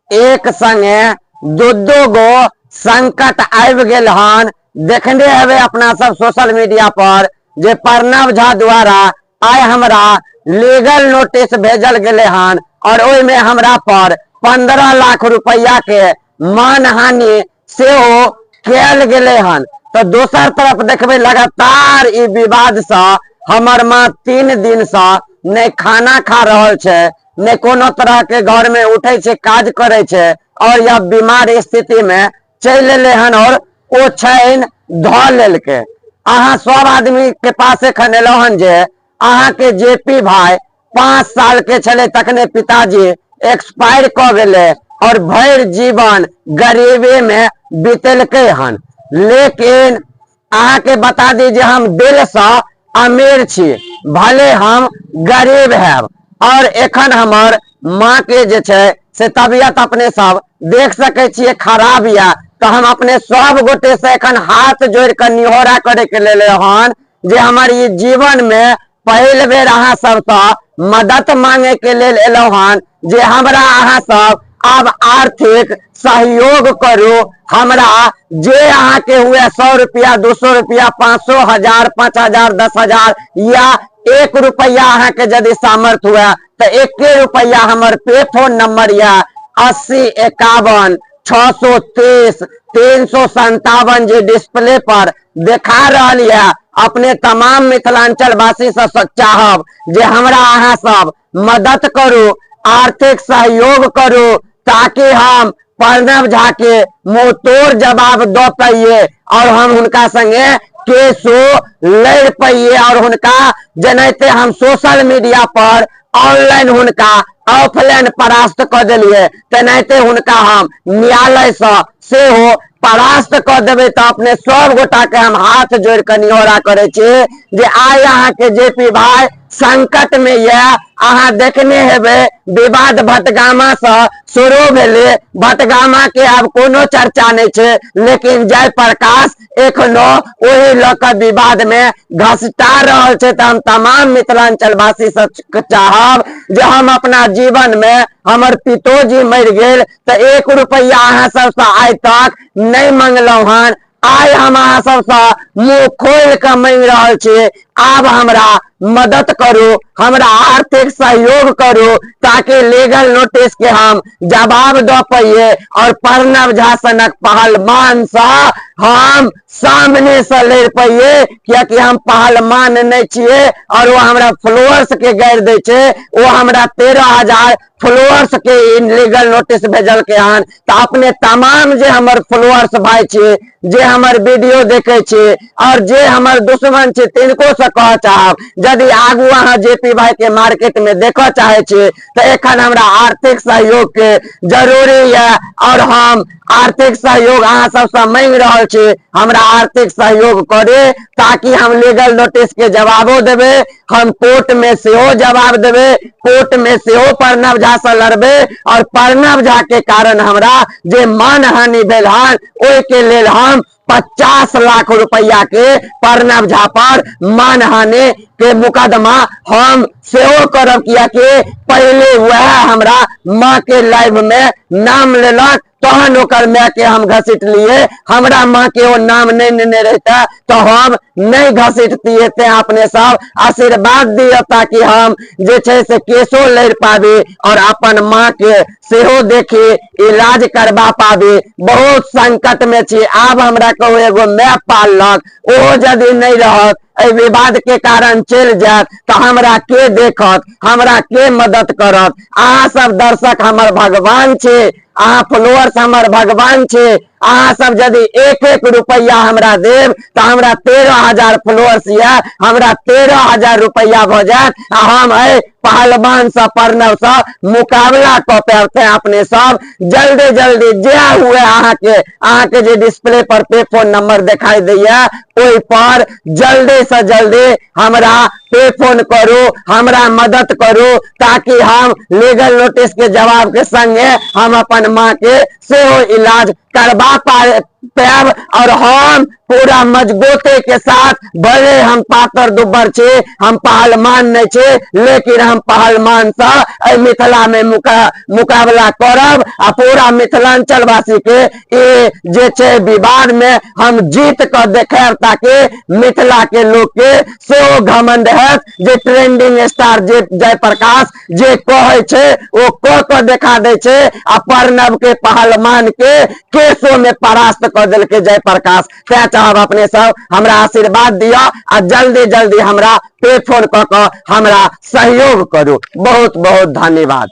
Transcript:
एक संगे दू दू गो संकट आबि गेल हन। देखने हेबै अपना सब सोशल मीडिया पर जे प्रणव झा द्वारा आइ हमरा लीगल नोटिस भेजल गेलै हन और ओहिमे हमरा पर 15 लाख रुपैआ के मानहानि सेहो कयल गेलै हन। तऽ दोसर तरफ देखबै लगातार ई विवादसँ हमर माँ 3 दिनसँ नहि खाना खा रहल छै, नहि कोनो तरह के घर में उठे छै, काज करे छै और यह बीमार स्थिति में चलि एलै हन और ओ छैन धऽ लेलकै। अहाँ सब आदमी के पास एखन एलहुँ हन जे अहाँके जे पी भाई 5 साल के छलै तखने पिताजी एक्सपायर कऽ गेलै और भरि जीवन गरीबी में बितेलकै हन। लेकिन अहाँके बता दी जे हम दिलसँ अमीर छी, भले हम गरीब हैब। और एखन हमर माँ के जे छै से तबियत अपने सब देख सकै छियै खराब यऽ, तऽ हम अपने सब गोटे से एखन हाथ जोड़ि कऽ निहोरा करे के लेल हन जे हमर ई जीवन में पहिल बेर अहाँ सबसँ मदद मांगे के लेल एलहुँ हन जे हमरा अहाँ सब आब आर्थिक सहयोग करू। हमरा जे अहाँके हुए 100 रुपया, 200 रुपया, 500, 1000, 5000, 10,000 या 1 रुपया अहाँके यदि सामर्थ्य हुए तऽ 1 रुपया हमर पे फोन नंबर यऽ 80 51 630 357 जे डिस्प्ले पर देखा रहल यऽ। अपने तमाम मिथिलांचल वासी से चाहब जे हमरा अहाँ सब मदद करू, आर्थिक सहयोग करू, ताकि हम प्रणव झा के मुंह तोड़ जवाब दऽ पाइए और हम हुनका संगे केसो लड़ पाइए और हुनका जेनाहिते हम सोशल मीडिया पर ऑनलाइन हुनका ऑफलाइन परास्त कऽ देलियै तेनाहिते हुनका हम न्यायालयसँ सेहो परास्त कऽ देबै। तऽ अपने सब गोटा के हम हाथ जोड़ि कऽ निहोरा करै छी जे आइ अहाँके जे पी भाई संकट में यऽ, अहाँ देखने हेबै विवाद भटगामा सँ शुरू भेलै, भटगामा के आब कोनो चर्चा नहि छै, लेकिन जयप्रकाश एखनो ओहि लऽ कऽ विवाद में घसटा रहल छै। तऽ हम तमाम मिथिलांचल वासी सँ चाहब जे हम अपना जीवन में हमर पितोजी मरि गेल तऽ 1 रुपैआ अहाँ सबसँ आइ तक नहि मंगलहुँ हन, आइ हम अहाँ सबसँ मुँह खोलि कऽ मांगि रहल छी, आब हमरा मदद करू, हमरा आर्थिक सहयोग करू, ताकि लीगल नोटिस के हम जवाब दऽ पाइए और प्रणव झा सनक पहलवानसँ हम सामने से लड़ि पाइए, कियाकि हम पहलवान नहि छियै और ओ हमरा फॉलोअर्स के गारि दै छै। ओ हमरा 13,000 फॉलोअर्स के लीगल नोटिस भेजलकै हन। तऽ अपने तमाम जे हमर फॉलोअर्स भाई छी, जे हमर वीडियो देखे छी और जे हमर दुश्मन छी, तिनको से कहऽ चाहब यदि आगू अहाँ जे पी भाई के मार्केट में देखऽ चाहे छी तऽ एखन हमरा आर्थिक सहयोग के जरूरी यऽ और हम आर्थिक सहयोग अहाँ सबसँ मांगि रहल छी, हमरा आर्थिक सहयोग करे ताकि हम लीगल नोटिस के जवाबो देबै, हम कोर्ट में सेहो जवाब देबै, कोर्ट में सेहो प्रणव झा से लड़बै और प्रणव झा के कारण हमरा जे मानहानि भेल हन ओहि के लेल हम 50 लाख रुपया के प्रणव झा पर मानहानि के मुकदमा हम सेहो करब, कियाकि पहिले वएह हमरा माँ के लाइव में नाम लेलक तहन ओकर माय के हम घसीट लिए। हमरा माँ के ओ नाम नहीं लेने रहता तो हम नहीं घसीटतिए। तें अपने सब आशीर्वाद दिअ ताकि हम जे छै से केसो लड़ि पाबी और अपन माँ के सेहो देखी, इलाज करबा पाबी। बहुत संकट में छी, आब हमरा कहू एगो माय पाललक, ओहो यदि नहीं रहत, एहि विवाद के कारण चलि जायत तऽ हमरा के देखत, हमरा के मदद करत? अहाँ सब दर्शक हमर भगवान छी, अहाँ फॉलोअर्स हमर भगवान छी। अहाँ सब यदि 1-1 रुपैआ हमरा देब तऽ हमरा 13,000 फॉलोअर्स यऽ, हमरा 13,000 रुपैआ भऽ जायत आ हम एहि पहलवान सँ प्रणव सँ मुकाबला कऽ पायब। तें अपने सब जल्दी जल्दी जे हुए अहाँके जे डिस्प्ले पर पे फोन नंबर देखाई दैया ओहि पर जल्दी से जल्दी हमरा पे फोन करू, हमरा मदद करू ताकि हम लीगल नोटिस के जवाब के संगे हम अपन माँ के सेहो इलाज करबा पायब। और हम पूरा मजबूती के साथ, भले हम पातर दुब्बर छी, हम पहलमान नहीं छी, लेकिन हम पहलमान से एहि मिथिला में मुकाबला करब आ पूरा मिथिलांचल वासी के ई जे छै विवाद में हम जीत के देखायब, ताकि मिथिला के लोग के सेहो घमंड हैत जे ट्रेंडिंग स्टार जे जयप्रकाश जे कहै छै ओ कऽ के देखा दै छै आ प्रणव के पहलमान के केसो में परास्त कऽ देलकै जयप्रकाश। तैं चाहब अपने सब हमरा आशीर्वाद दिअ आ जल्दी जल्दी हमरा पे फोन कऽ कऽ हमरा सहयोग करू। बहुत बहुत धन्यवाद।